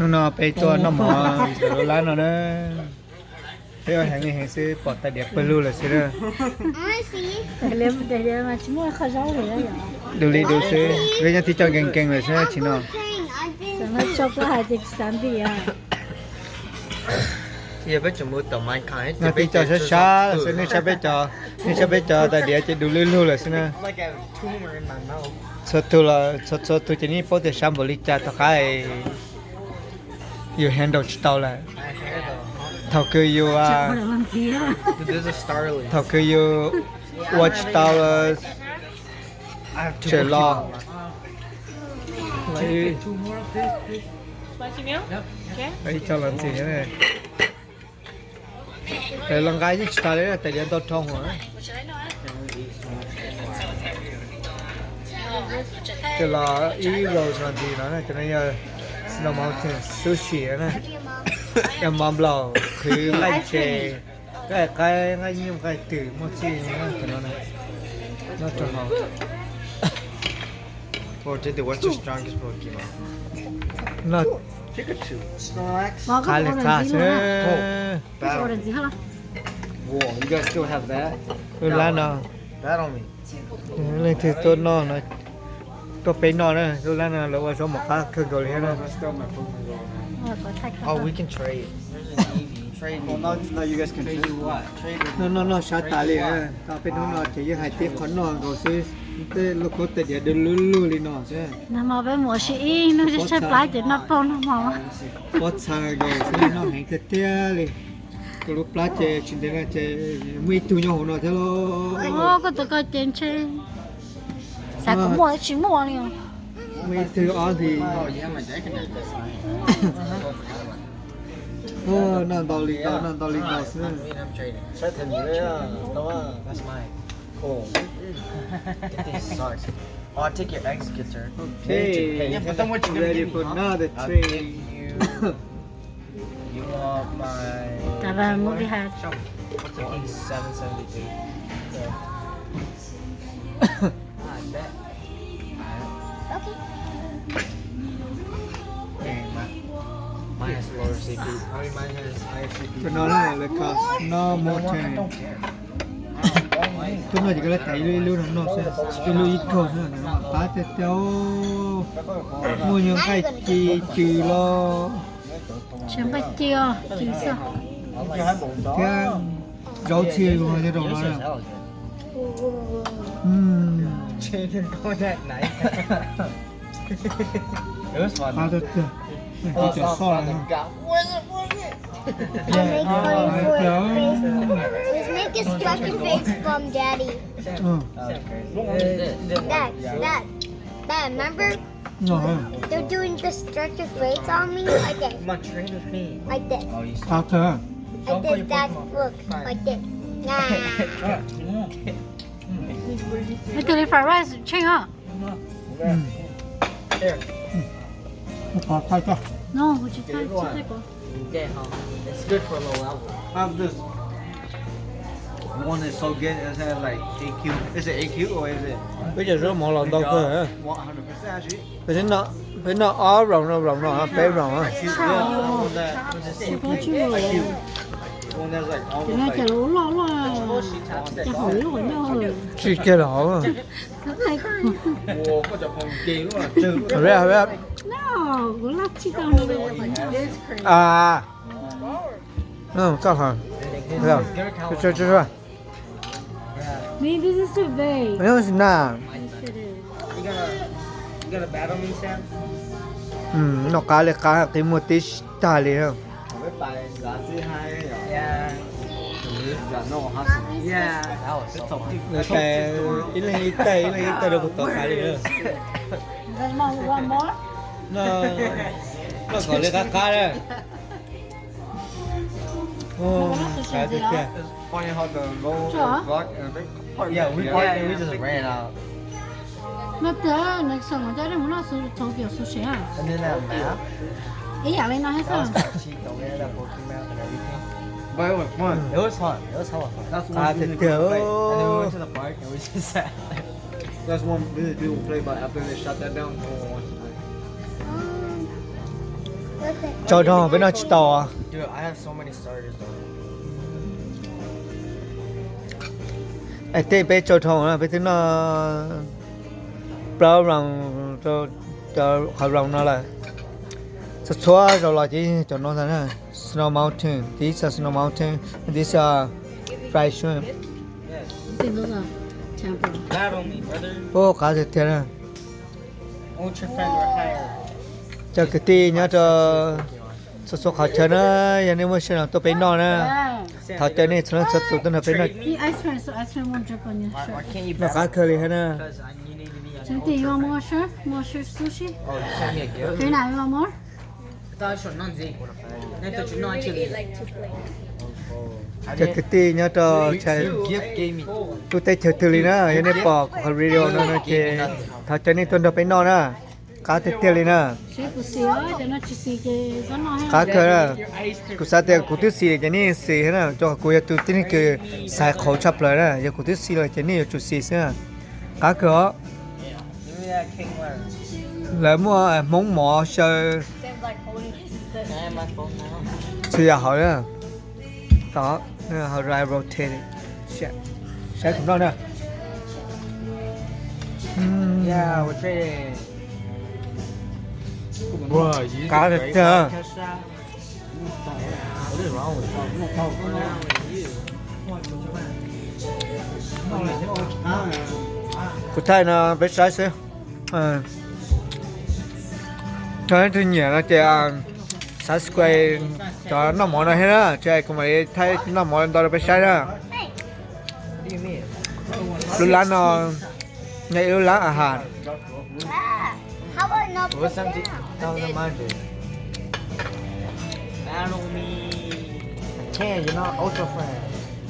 Hnub no peb tuaj noj mov ntawm lub lab no na. Peb ua heev li heev xwb, pom tais diav pawg lug lawm xwb na. Dub li dub xwb, peb nyob tib co nkees nkees lawm xwb tsis no. Nyob tib co sab sab lawm xwb, nej saib peb cov, nej saib peb cov tais diav ces dub lug lug lawm xwb na. Txhua tus los txhua txhua tus ces nej paub tias sab npaum li cas tom qab yus handle tsis tau lawm. Thaum kws yus, thaum kws yus ua tsis tau lawm, tseem los. Ib co los ntxiv, los nqa yeej tsis tas li, tais diav ntau dhau hwv. Ces los ib row no ntxiv no, cov no yog Snow Mountain sushi na, yog mov nplaum qhwv nqaij ntses, nqaij qaib, nqaij nyuj, nqaij twm, muaj txij li na, cov no nyob rau hauv. Qab li qab xwb. Lub lab no, leej twg tuaj noj no, tuaj peb noj na, lub lab no lawv ua zaub mov qab kawg nkaus li thiab na. Noj noj noj sab tas li, tau peb hnub no ces yeej hais tib qho noj nkaus xwb, tej lauj kaub tais diav dub lug lug li no xwb. Nag hmo peb mus ua si ib hnub tshaib plab ces noj plaub nag hmo. Pob txha nkaus xwb, noj heev tiag tiag li. Kuv lub plab ces tsis ntev no ces muaj ib tug nyob hauv no thiab lauj. Koj tus koj ces ntshe xav kuv muaj tsis muaj li. Muaj ib tug ob hlis. Noj ntau li ntau, noj ntau li ntau xwb. Okay, ready for another trip. Tus no lawv cov Snow Mountain. Tus no ces koj lab tas ib lub ib lub no noj xwb, ib lub ib kaug xwb, qab tiag tiag. Muaj nyuag nqaij ci cws los. Tsis nqaij ci os, cws xwb. Thiab zaub txhia li no nyob rau no na. Qab tiag tiag. Kuv cov soj no. Let's make a stretch face from Daddy. Dad, Dad, Dad, remember? They're doing the stretch face on me like this. Like this. Like this, Dad, look, like this. Nah. Tus li fried rice tsheej os. Kuv tsis tau tsis tau. Peb cov zaub mov los ntau kawg. Peb noj ob round no, round no peb round. Tsij kiag los hauv. Txoj hov. Maybe this is too big. Noj qab li qab, qi muag tib tag li. Ib leeg ib teg, ib leeg ib teg rau puag tod tas li. Noj kom li qab qab na. Qab tiag tiag. No tiag, next time coj nej mus noj Tokyo sushi a. Ib yam li no thiab xwb. Qab tiag tiag. Tsau dhau peb noj tsis tau. Es tej peb tsau dhau na peb twb noj plaub round, qhov round no lawm. Txhua txhua zaus los ces cov no ntag na. Snow Mountain, these are Snow Mountain, these are fried shrimp. Ua qab tiag tiag na. Cov kwv tij nyob rau txhua txhua qhov chaw na, yog nej muaj sij hawm tuaj peb noj na, thov caw nej txhua leej txhua tus tuaj nrog peb noj. Noj qab kawg li thiab na. Cov kwv tij nyob rau lub teb chaws twg li na, yog nej pom kuv qhov video no no ces thov caw nej tuaj nrog peb noj na. Qab tiag tiag li na. Qab kawg. Kuv xav tias kuv twb xis ces nej xis thiab na, rau qhov kuv yog tus tib neeg kws xaiv qhauv tshaj plaws na, yog kuv twb xis lawm ces nej yuav tsum xis xwb na. Qab kawg os. Lawv muaj Hmoob mov xyaw txhua yam hauv na. Tod, hauv rotate. Saib kuv noj na. Qab tiag. Kuv thaij no peb saib xwb. Cov twg nyiam no ces subscribe cov noj mov no thiab na, ces kuv mam li thaij noj mov ntau rau peb saib na. Lub lab no yog ib lub lab a has.